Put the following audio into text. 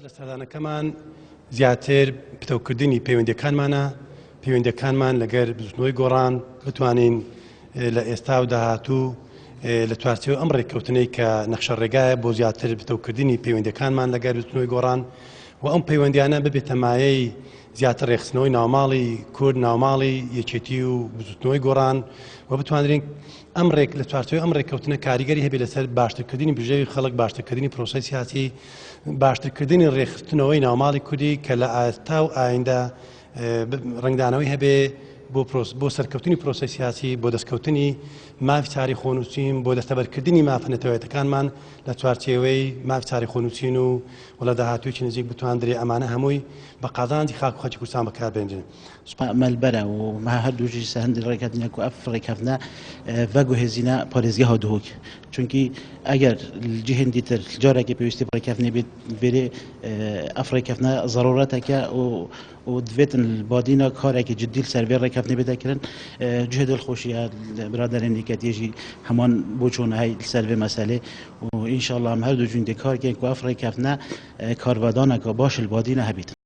لە سەردانەکەمان زیاتر پتەوکردنی پەیوەندیەکانمانە، پەیوەندیەکانمان لەگەر بزوتنەوەی گۆڕان بتوانین لە ئێستا و داهاتوو لە چوارچێوەی ئەم ڕێککەوتنەی کە نەخشە ڕێگایە بۆ زیاتر پتەوکردنی پەیوەندیەکانمان لەگەر بزوتنەوەی گۆڕان و ئەم پەیوەندیانە ببێتە مایەی زیاتر ڕێکخستنەوەی ناوماڵی کورد، ناوماڵی یەکێتی و بزوتنەوەی گۆڕان و بتوانرین ئەم ڕێک لە چوارچێوەی ئەم ڕێککەوتنە کاریگەری هەبێت لەسەر باشترکردنی بژێوی خەڵک، باشترکردنی پرۆسەی سیاسی، باشترکردنی ڕێکخستنەوەی ناوماڵی کوردی کە لە ئێستا و ئایندە ڕەنگدانەوەی هەبێ بۆ پرۆس بۆ سەرکەوتنی پرۆسەی سیاسی، بۆ دەستکەوتنی مافی چارەی خۆنووسین، بۆ دەستەبەرکردنی مافە نەتەوایەتەکانمان لە چوارچێوەی مافی چارەی خۆنووسین و و لە داهاتوویەکی نزیک بتواندرێ ئەمانە هەمووی بە قازانجی خاک و خەڵکی کوردستان بەکاربێنرێن. مەلبەرە و مە هەردوو ژی سەهند ڕێکەتنە کو ئەف ڕێکەفتنە ڤەگوهێزینە پارێزگەها دهۆک چونکی ئەگەر جهێن دیتر جارێکی پێویستی بە ڕێکەفتنێ بێت ڤێرێ ئەف ڕێکەفتنە زەرورەتەکە و و دڤێتن بادینا کارێکی جدی لەسەر ڤێ ڕێکەفتنێ بێتە کرن جهێ دڵخۆشیە برادەرێن دیکەتیەژی هەمان بۆچۆنە هەی لەسەر ڤێ مەسەلێ و ئینشاءاللە ئەم هەردوو جوین دێ کار کەین کو ئەف ڕێکەفتنە کارڤدانەکە باش لبادینا هەبیتن.